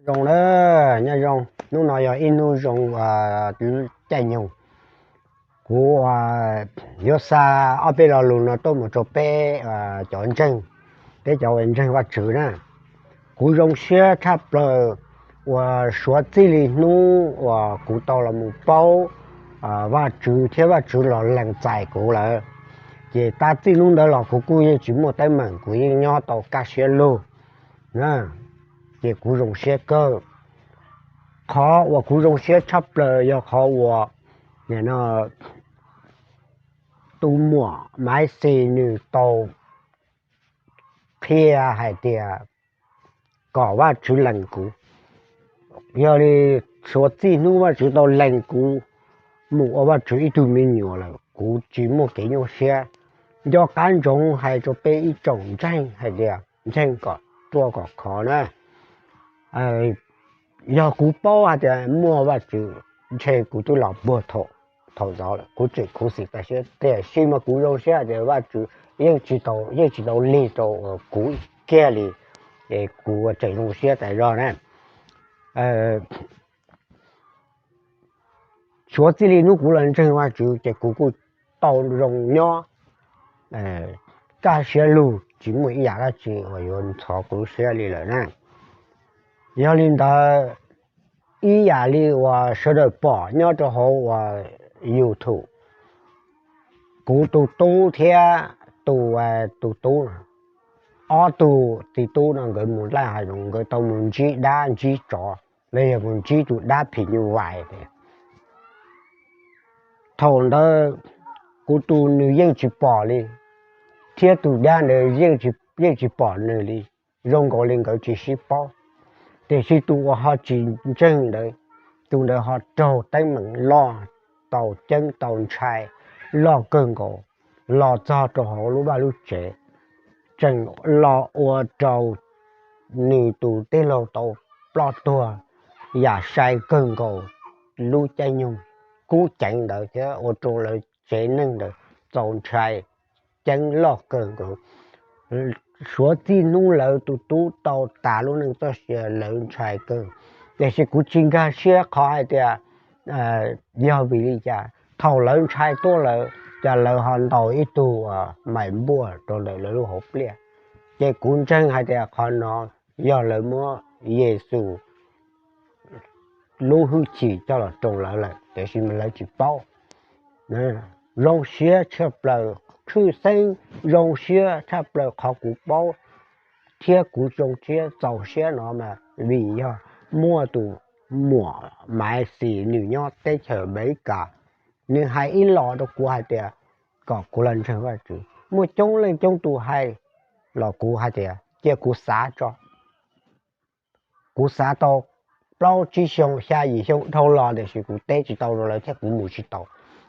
Zoo nawb, nyob zoo, hnub no yog ib hnub zoo caij nyoog. Kuv yuav xa ob peb lo lus no tuaj mus rau peb cov ntseeg, peb cov uas ntseeg Vajtswv na. Kuv zoo siab tshaj plaws uas suav txij li hnub uas kuv tau los mus paub Vajtswv thiab Vajtswv los lees txais kuv lawm, ces tab txij hnub ntawd los kuv kuj yeej tsis muaj teeb meem, kuv yeej nyob tau kaj siab lug na, ces kuv zoo siab kawg. Qhov uas kuv zoo siab tshaj plaws yog qhov uas tus muam Maiv Xis nws tau qhia hais tias kom Vajtswv lees kuv. Yog li suav txij hnub Vajtswv tau lees kuv mus ua Vajtswv ib tug me nyuam lawm, kuv tsis muaj kev nyuaj siab. Nco qab ntsoov hais rau peb ib tsoom ntseeg hais tias ntseeg kom ruaj kom khov na. Yog kuv paub hais tias muaj Vajtswv, ntshe kuv twb los puag thaum thaum ntawd lawm, kuv tseem khuv xim tas siab, tiam sis mas kuv zoo siab hais tias Vajtswv yeej tsis tau, yeej tsis tau lig rau kuv kiag li, es kuv tseem zoo siab tas zog na. Suav txij li hnub kuv los ntseeg Vajtswv ces kuv kuj tau zoo nyob kaj siab lug, tsis muaj ib yam dab tsi uas yuav ntxhov kuv lub siab li lawm na. Yog li ntawd, ib yam li uas sawv daws pom nyob rau hauv uas YouTube, kuv tus tub thiab tus, tus tub, ob tug txiv tub no nkawd mus nqaij hav zoov, nkawd tau mus ntsib dab ntsib tsov, los yog mus ntsib tus dab phim nyuj vais. Thaum ntawd kuv tus nws yeej tsis pom li, thiab tus dab ntawd yeej tsis pom nws li, zoo nkaus li nkawd tsis sib paub. Tiam sis tus uas ho tsis ntseeg ntawd, tus ntawd ho raug teeb meem loj, tau ceeb tau ntshai loj kawg nkaus, los txog rau hauv lub vaj lub tsev, tseem los ua rau nws tus tij laug tau ploj tuag, yam sai kawg nkaus lub caij nyoog kub ceev ntawd thiab ua rau lawv tsev neeg ntawd txaus ntshai, ceeb loj kawg nkaus. Suav txij hnub lawv tus tub tau tas lub neej txoj sia lawv ntshai kawg, tiam sis kuv tsis nkag siab qhov hais tias yog vim li cas thaum lawv ntshai tuaj lawm, cas lawv ho ntaus ib tug mais npuaj rau ntawm lawv lub hauv pliaj. Ces kuv ntseeg hais tias qhov no yog lawv muab Yexus lub hwj chim coj los roos lawv lawm, tiam sis mas lawv tsis paub. Zoo siab tshaj plaws, tshwj xeeb zoo siab tshaj plaws qhov kuv paub thiab kuv zoo siab txaus siab no mas vim yog muaj tus muam Maiv Xis nws nyob teb chaws Amelikas, nws hais ib los rau kuv hais tias kom kuv los ntseeg Vajtswv. Muaj coob leej coob tus hais los kuv hais tias cia kuv xav tso. Kuv xav tau plaub tsib xyoo xya yim xyoo dhau los tiam sis kuv teb tsis tau rau lawv thiab kuv mus tsis tau.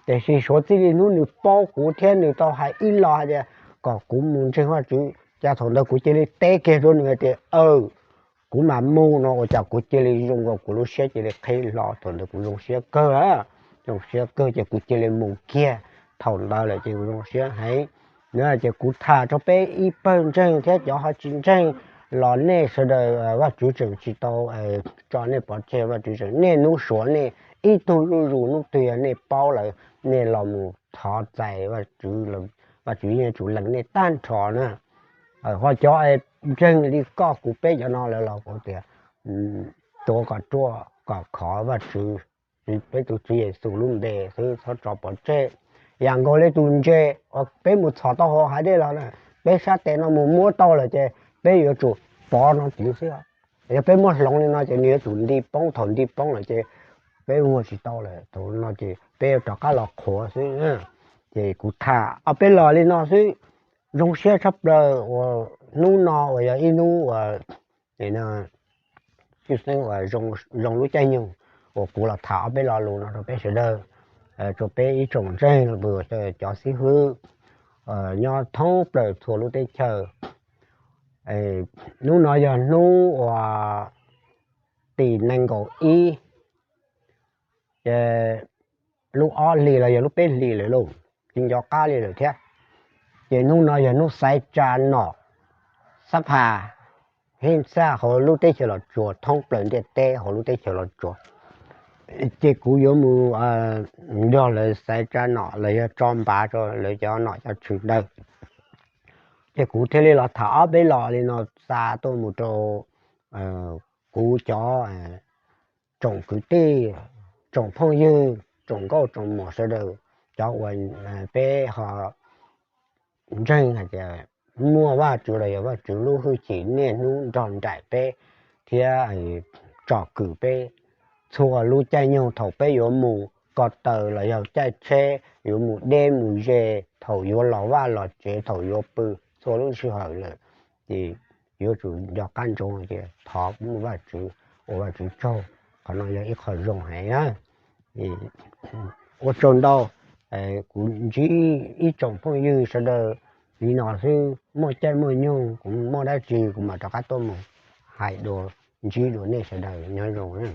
Tiam sis suav txij li hnub nws paub kuv thiab nws tau hais ib los hais tias kom kuv mus ntseeg Vajtswv, cas thaum ntawd kuv cia li teb kiag rau nws hais tias, aw, kuv mam mus no ua cas kuv cia li zoo nkaus kuv lub siab cia li qhib hlo, thaum ntawd kuv zoo siab kawg, zoo siab kawg ces kuv cia li mus kiag. Thaum ntawd lawm ces kuv zoo siab heev. Ces kuv tham rau peb ib pawg ntseeg thiab cov ho tsis ntseeg los nej sawv daws, Vajtswv tseem tsis tau tso nej pov tseg, Vajtswv tseem, nej hnub suav nej ib tug zuj zus hnub twg yog nej paub lawm, nej los mus thov txais Vajtswv, Vajtswv yeej yuav tsum lees nej tag nrho na. Ho cov ntseeg li koj kuv peb cov no lawv los kuv tias tuav kom ruaj kom khov Vajtswv, peb tus Tswv Yexus lub npe xwb txhob tso pov tseg. Yam nkaus li tus ntses uas peb mus txhom tau hauv hav dej los na, peb sab tes no mus muab tau lawm ces peb yuav tsum pov no tid xwb. Yog peb muab hloov li no ces nws yuav tsum nti poob, thaum nti poob lawm ces peb muab tsis tau lawm, thaum no ces peb yuav rov qab los qhuav xwb. Ces kuv tham ob peb los li no xwb. Zoo siab tshaj plaws uas hnub no uas yog ib hnub uas tshwj xeeb uas zoo lub caij nyoog uas kuv los tham ob peb lo lus no rau peb sawv daws, rau peb ib tsoom ntseeg los puas cov xib hwb nyob thoob plaws txhua lub teb chaws. Hnub no yog hnub uas tim nees nkaum ib, ces lub ob hlis los yog lub peb hlis lawm lauj, tsis nco qab li lawm thiab. Ces hnub no yog hnub xaiv tsa nom xab phas Heev txaj hauv lub teb chaws Los Tsuas, thoob plaws ntiaj teb hauv lub teb chaws Los Tsuas. Ces kuv yuav mus nrog lawv xaiv tsa nom los yog tso npav rau lawv cov nom cov tswv ntawd. Ces kuv thiaj li los tham ob peb los li no xa tuaj mus rau kuv cov tsoom kwv tij, tsoom phooj ywg, tsoom nkauj tsoom muam sawv daws, cov uas peb ho ntseeg hais tias muaj Vajtswv los yog Vajtswv lub hwj chim niaj hnub nrog nraim peb thiab tsom kwm peb txhua lub caij nyoog thaum peb yuav mus ko taw los yog caij tsheb, yuav mus deb mus ze, thaum yuav los vaj los tsev, thaum yuav pw, txhua lub sij hawm lawm. Ces yuav tsum nco qab ntsoov tias thov muaj Vajtswv, ua Vajtswv tsaug. Qhov no yog ib qho zoo heev na. Ua tsaug ntau, kuv ntsib ib tsoom phooj ywg sawv daws li no xwb, muaj caij muaj nyoog kuv muaj dab tsi kuv mam rov qab tuaj mus hais dua, ntsib dua nej sawv daws, nyob zoo.